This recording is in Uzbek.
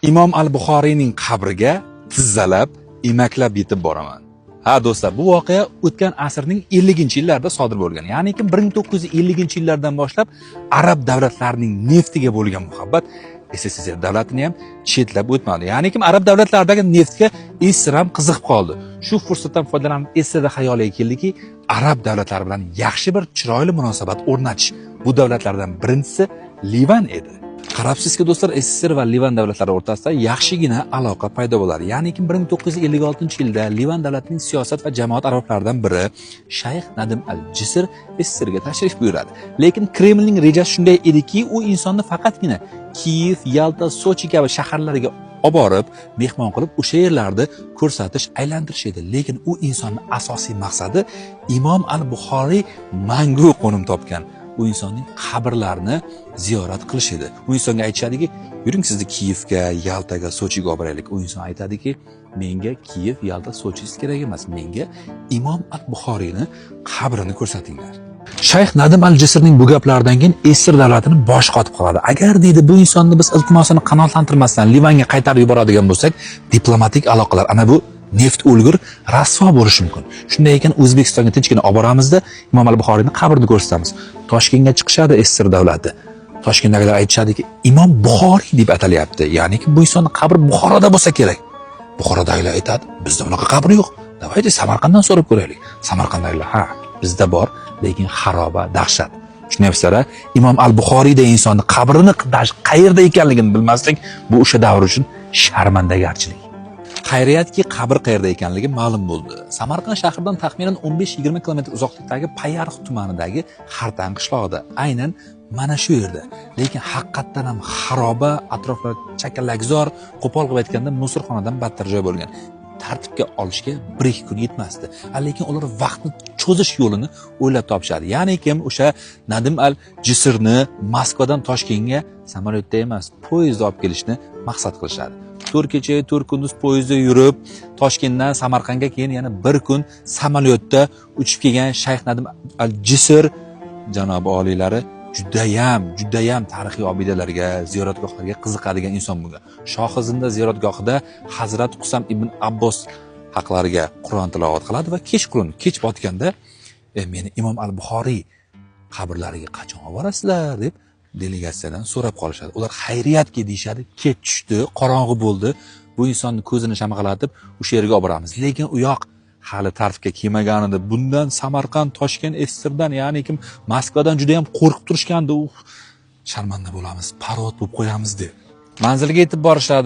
Imom al-Buxoriyning qabriga tizzalab, emaklab yetib boraman. Ha do'stlar, bu voqea o'tgan asrning 50-yillarida sodir bo'lgan. Ya'niki 1950-yillardan boshlab arab davlatlarining neftiga bo'lgan muhabbat SSSR davlatini ham chetlab o'tmadi. Ya'niki arab davlatlaridagi neftga SSR ham qiziqib qoldi. Shu fursatdan foydalanib SSR xayoliga keldiki, arab davlatlari bilan yaxshi bir chiroyli munosabat o'rnatish. Bu davlatlardan birinchisi Livan edi. Qarabsizki do'stlar, SSSR va Livan davlatlari o'rtasida yaxshigina aloqa paydo bo'ladi. Ya'niki 1956-yilda Livan davlatining siyosat va jamoat arboblaridan biri Shayx Nadim al-Jisr SSSRga tashrif buyuradi. Lekin Kremlning rejasi shunday ediki, u insonni faqatgina Kiyev, Yalta, Sochi kabi shaharlarga olib borib, mehmon qilib, o'sha yerlarni ko'rsatish, aylantirish edi. Lekin u insonning asosiy maqsadi Imom al-Buxoriy mangu qo'nim topgan u insonning qabrlarini ziyorat qilish edi. U insonga aytishadiki, yuring, sizni Kiyevga, Yaltaga, Sochiga olib boraylik. U inson aytadiki, menga Kiyev, Yalta, Sochi kerak emas, menga Imom al-Buxoriyni qabrini ko'rsatinglar. Shayx Nadim al-Jisrning bu gaplaridan keyin SSR davlatini boshi qotib qoladi. Agar, deydi, bu insonni biz iltimosini qanoatlantirmasdan Livanga qaytarib yuboradigan bo'lsak, diplomatik aloqalar, ana bu neft o'lgur rasvo bo'lishi mumkin. Shunday ekan, O'zbekistonga tinchgina olib boramizda, Imom al-Buxoriyni qabrini ko'rsatamiz. Toshkentga chiqishadi SSR davlati. Toshkentdagilar aytishadiki, Imom Buxoriy deb atalyapti. Ya'niki bu insonni qabri Buxoroda bo'lsa kerak. Buxorodagilar aytadi, bizda unaqa qabr yo'q. Давайте Samarqanddan so'rab ko'raylik. Samarqanddagilar, ha, bizda bor, lekin xaroba, dahshat. Tushunyapsizlar, a? Imom al-Buxoriyda insonni qabrini qayerda ekanligini bilmaslik bu o'sha davr uchun sharmandagarchilik. Xayriyatki, qabr qayerda ekanligi ma'lum bo'ldi. Samarqand shahridan taxminan 15-20 km uzoqlikdagi Payariq tumanidagi Xartan qishlog'ida, aynan mana shu yerda. Lekin haqiqatdan ham xaroba, atroflar chakalakzor, qo'pol qilib aytganda musurxonadan battar joy bo'lgan. Tartibga olishga 1-2 kun yetmasdi. Lekin ular vaqtni cho'zish yo'lini o'ylab topishadi. Ya'ni kim o'sha Nadim al Jisrni Moskvadan Toshkentga samolyotda emas, poyezdda olib kelishni maqsad qilishadi. 4 kecha 4 kunduz poyezdda yurib, Toshkentdan Samarqandga, keyin yana bir kun samolyotda uchib kelgan Shayx Nadim al Jisr janobi oliylari judayam, judayam tarixiy obidalarga, ziyoratgohlarga qiziqadigan inson bo'lgan. Shohi Zinda ziyoratgohida Hazrat Qusam ibn Abbos haqlariga Qur'on tilovat qiladi va kechqurun, kech botganda meni Imom al-Buxoriy qabrlariga qachon olib borasizlar deb delegatsiyadan so'rab qolishadi. Ular xayriyatki deyishadi, kech tushdi, qorong'i bo'ldi. Bu insonni ko'zini shamg'alatib o'sha yerga olib boramiz. Lekin u yoq hali tartibga kelmagan edi. Bundan Samarqand, Toshkent, SSSRdan, ya'ni kim Moskvadan juda ham qo'rqib turishgandi. Sharmanda bo'lamiz, parod bo'lib qo'yamiz deb. Manzilga yetib borishadi.